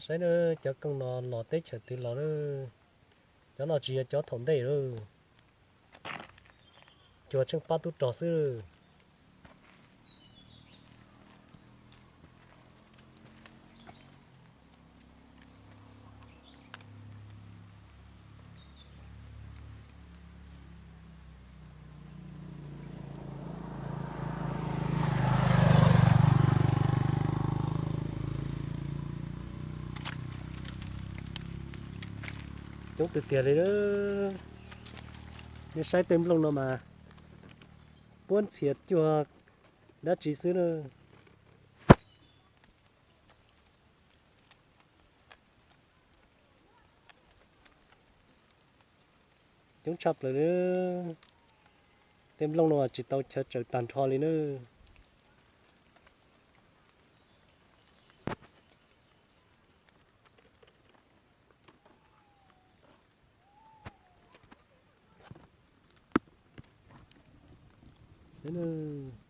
Saib nawb, cov kooj no los teb chaws twg los lawm. Cov no tsis yog cov thaum ntej lawm, cuag tsheej pab tub rog xwb. Coob tiag tiag li. Nej saib tej nplooj no mas puab ntxhias cuag dab tsi xwb na. Coob tshaj plaws li. Tej nplooj no tsis tau chaw tsaws tag nrho li na. Saib nawb,